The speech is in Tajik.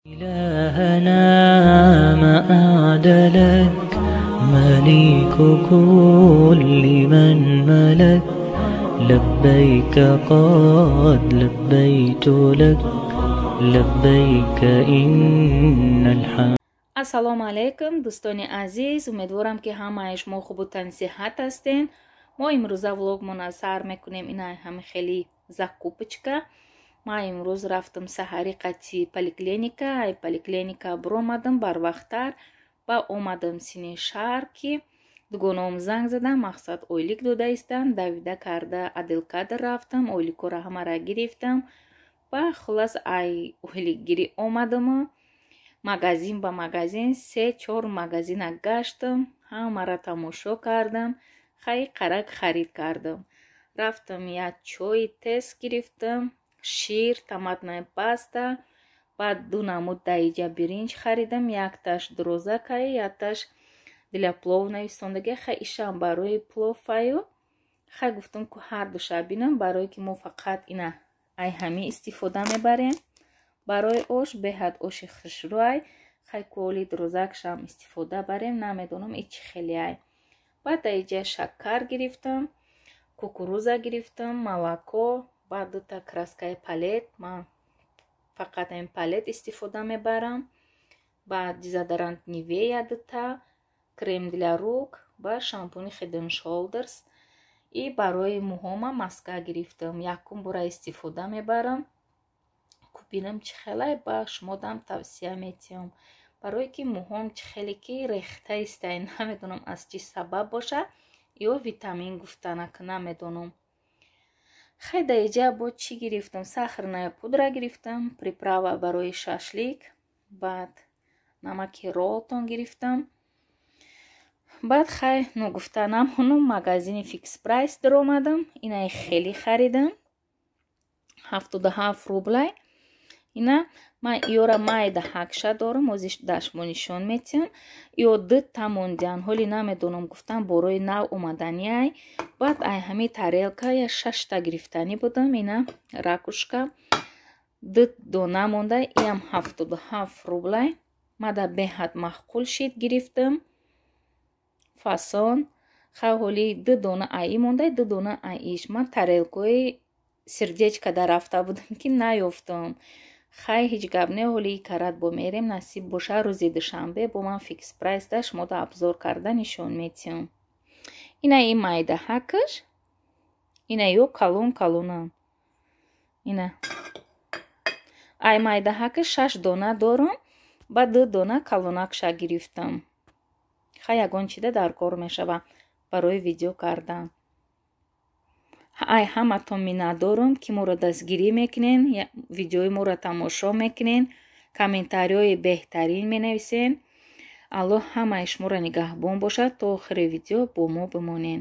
إلهنا ما أعدلك مليك كل من ملك لبيك قد لبيت لك لبيك إن الحمد. Ассалому алайкум, дӯстони азиз, умедворам, ки ҳамаи шумо хубу тансиҳат ҳастен. Мо имрӯза влогмона сар мекунем ина ҳами хели закупочка. Ман имрӯз рафтам саҳари қати поликлиника, ай поликлиника биромадам барвақттар ва омадам сини шаҳр, ки дугонаом занг задам, мақсад ойлик дода истам, давида карда отделкада рафтам, ойликҳоро ҳамаро гирифтам ва хуллас ай ойликгирӣ омадаму магазин ба магазин, 3-4 магазина гаштам, ҳамаро тамошо кардам, хай қарак харид кардам. Рафтам як чойи Тесс гирифтам, шир, томатная паста, баъд ду намуд даиҷа биринҷ харидам, якташ дурозакай, якташ для плов нависондагӣ, хай ишам барои пловаю. Хай гуфтам, ку ҳар душа бинам, барое ки мо фақат ина ай ҳамин истифода мебарем. Барои ош беҳад оши хушрӯай, хай коли дурозакшам истифода барем, намедонам и чӣ хелеай. Баъд даиҷа шакар гирифтам, кукуруза гирифтам, молоко, баъд дута краскаи Палет, ман фақат ин Палет истифода мебарам, баъд дезодорант Нивея дута, крем для рук ва шампуни Head and Shoulders. И барои мӯҳома маска гирифтам, якум бора истифода мебарам, купинам чӣ хелай, ба шумодам тавсия метиҳам. Барое ки мӯҳом чӣ хеле ки рехта истай, намедонам аз чӣ сабаб боша, ё витамин гуфтанака намедонам. Хай даиҷа бо чӣ гирифтам? Сахарная пудра гирифтам, приправа барои шашлик, баъд намаки Ролтон гирифтам. Баъд хай ногуфта намонам, магазини Фикс Прайс даромадам, инаи хеле харидам, 77 рублай. Ина ман иёра майда ҳакша дорам, ози дашмо нишон метиҳам. Иё дута мондиан, ҳоли намедонам, гуфтам борои нав омаданиай. Баъд ай ҳами тарелка я шашта гирифтанӣ будам, ина ракушка ду дона монда, иам 77 рублай. Мада беҳад маъқул шид, гирифтам. Фасон хай ҳоли ду дона аи монда, ду дона аиш. Ман тарелкаи сердечко да рафта будам, ки наёфтам. Хай ҳеҷ гап не, ҳоли карат бо мерем, насиб боша рӯзи душанбе бо ман Фикс Прайс да шумода обзор карда нишон метиҳам. Ина и майда ҳакаш, ина ё калон калонам. Ина ай майда ҳакаш шаш дона дорам, ба ду дона калонакша гирифтам. Хай ягон чида дар кор мешава барои видео кардан. Ай ҳаматон миннатдорам, ки моро дастгирӣ мекунен, видеои моро тамошо мекунен, комментариҳои беҳтарин менависен. Аллоҳ ҳамаи шуморо нигаҳбон бошад. То охири видео бо мо бимонен.